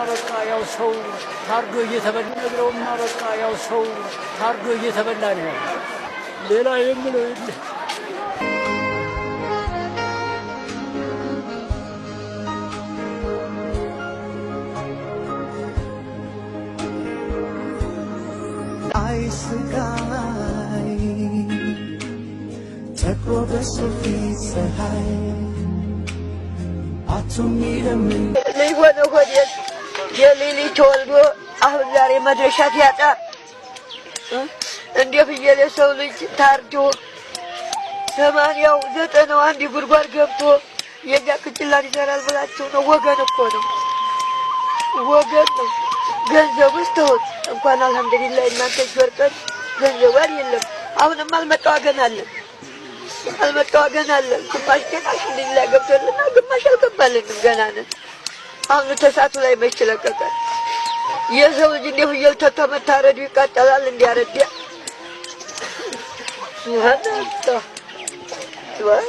በቃ ያው ሰው ታርዶ እየተበላ ነግረውማ በቃ ያው ሰው ታርዶ እየተበላ ነው ያለው። ሌላ የምለው የለ። አይ ስቃይ ተክሮ በሰው ፊት ፀሐይ አቶ የሚለምን ልጅ ሆነ ሆዴን የልጅ ልጅ ተወልዶ አሁን ዛሬ መድረሻ ሲያጣ እንደ ፍየል የሰው ልጅ ታርዶ 80ው 90ው አንድ ጉድጓድ ገብቶ የኛ ቅጭላን ይሰራል ብላችሁ ነው? ወገን እኮ ነው፣ ወገን ነው። ገንዘቡስ ተውት እንኳን አልሐምዱሊላህ እናንተ እጅ ወርቀን ገንዘቡ አይደለም። አሁንም አልመጣ ወገን አለ፣ አልመጣ ወገን አለ። ግማሽ ገና አልሐምዱሊላህ ገብቶልናል፣ ግማሽ አልገባልንም ገና ነን። አሁን ተሳቱ ላይ መች ለቀቀ? የሰው ልጅ እንደ ፍየል ተመታረዱ ይቃጠላል። እንዲያረዳ ሱብሃንአላህ ሱብሃን